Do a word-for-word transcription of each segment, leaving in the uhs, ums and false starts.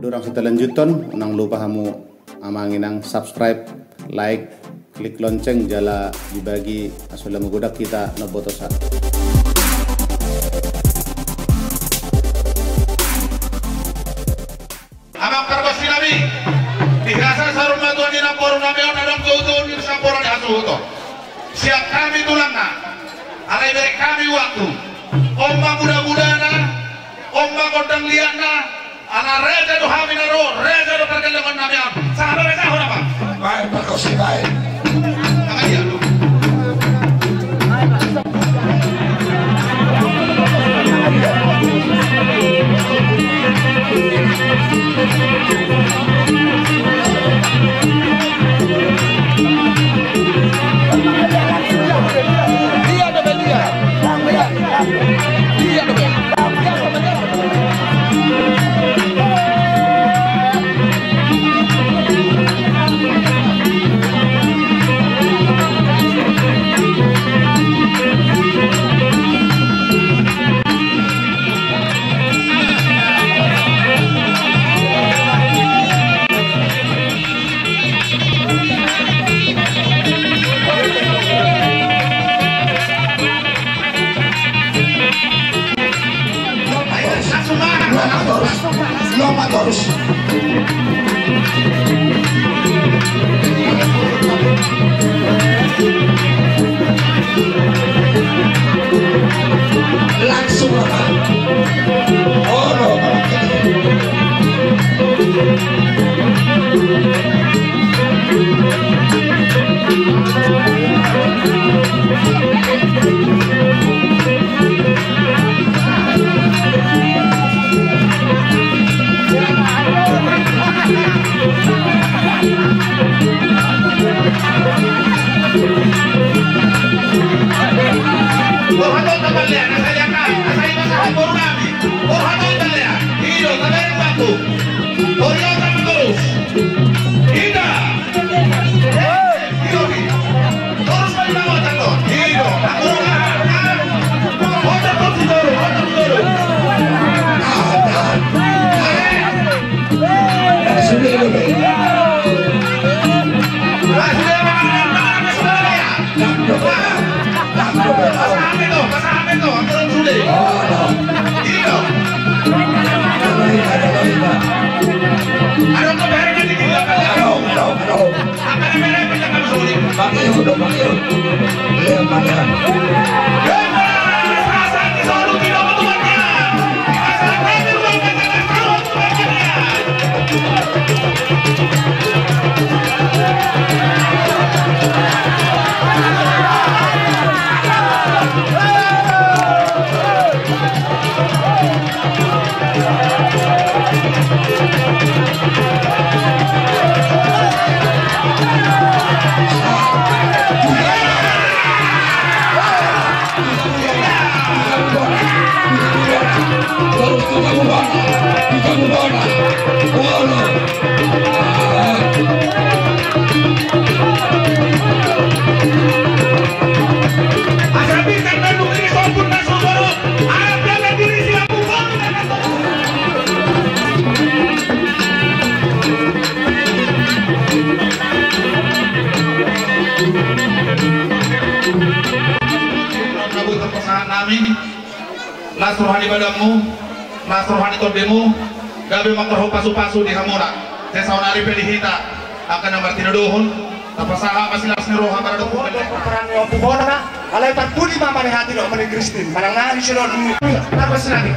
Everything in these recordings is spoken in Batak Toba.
Durang sitalanjuthon, unang lupa hamu amang inang subscribe, like, klik lonceng jala dibagi asa lam godang hita na mambotosa. Amang pargonsi nami, di hira saur matua ni namboru nami on adong joujouna di sampora ni hasuhuton. Sian hami tulangna, alai bereng hami waktu. On ma mudamudana, on ma gondang liatna, ala raja do hami na ro, raja do pargellengon nami on. Sahat ma raja ho napa? Baen pargonsi baen. Maka dia do. Langsung, Bapak. Olo, Bapak. Borhat on tabereng, na sai angka, na sai pasahat boru nami. Borhat on tabereng, i do tabereng batu. Borhat on tabereng torus. Inda. Eh, i do i. Torus ma di bangotan on. I do. Anggo na, na. Otak torus di toru, otak di toru. Tahan, tahan. Eh. Sudah, sudah. Ah, sudah, Bang. Bang, Bang, sudah, ya. Las roha ni badanmu, las roha ni tondemu, gabe mangkorhon pasupasu di hamuna. Sai saonari pe di hita angka na martinodohon, tapasahat ma silas ni roha maradophon. Alai parpudi ma manang hata ni Kristin, manang na di sidon. Apa senang?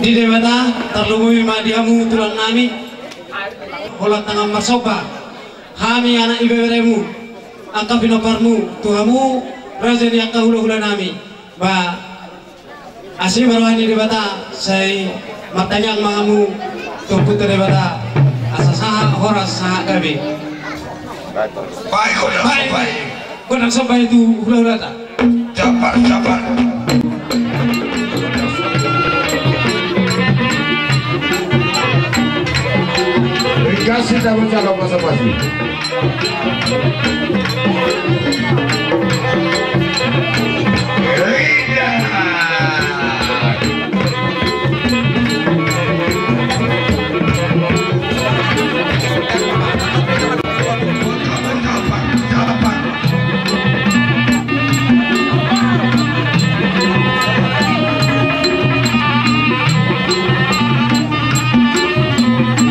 Di Debata, tarlumobi ma di hamu tulang nami, holan tangan marsomba hami anak ibeberemu, angka pinomparmu, tu hamu raja ni angka hulahula nami. Ba, asi ma roha ni Debata, sai martangiang ma hamu tu Ompunta Debata, asa sahat horas sahat gabe. Baik, kau dah sampai. Gondang somba i tu hulahulata. Capat, capat. Dikasih daun jalan masa pasti.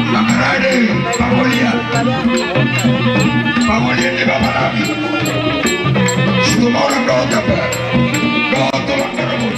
Mangarade pangolian, pangolian ni bapa nami. Situmorang dohot Jambar, dohot tulang Marabun.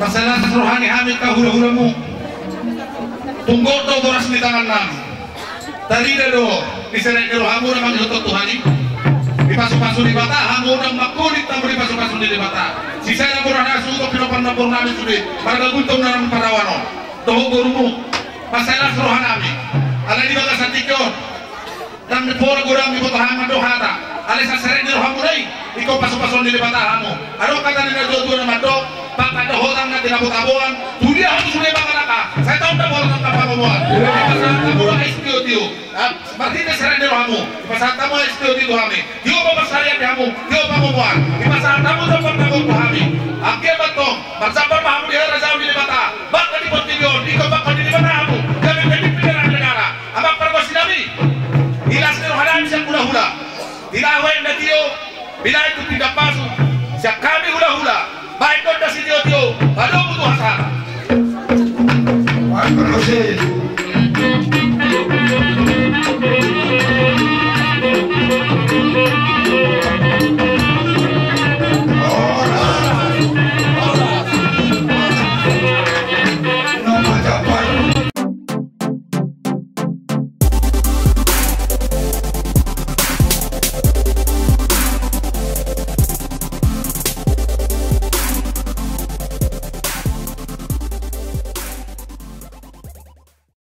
Mansai las roha ni hami angka hulahulamu. Tung gok do boras ni tangannami. Tarida do di serep ni rohamuna mangihuthon Tuhan i. Dipasupasu Debata hamu, unang mangkulit hamu dipasupasu ni Debata. Sisada murah na suhut, pinomparna boru nami sude, marga Guntur na naeng parawan on. Dohot borumu, mansai las rohanami. Alai di bagasan tingki on, ndang pola godang diboto hami mandok hata. Alai sian serep ni rohamuna i, ingkon pasupasuon ni Debata hamu. Adong hata ni natuatua na mandok, pangkat do hotang na tinabutaboan, tu dia hamu sude mangalangka, sai taon do bolas angka pangomoan. Dipasahat hamu do ais tiotio. Ah, marhite serep ni rohamu, dipasahat hamu ais tiotio tu hami. Tio ma parsarian di hamu, tio pangomoan. Dipasahat hamu do panggoar tu hami. Anggiat ma antong marjambar ma hamu di harajaon ni Debata. Bangka di portibi on, ingkon bangka ni Debata hamu. Gabe pemimpin di hami negara. Amang pargonsi nami, Pinahan tu pinggan pasu sian hami hulahula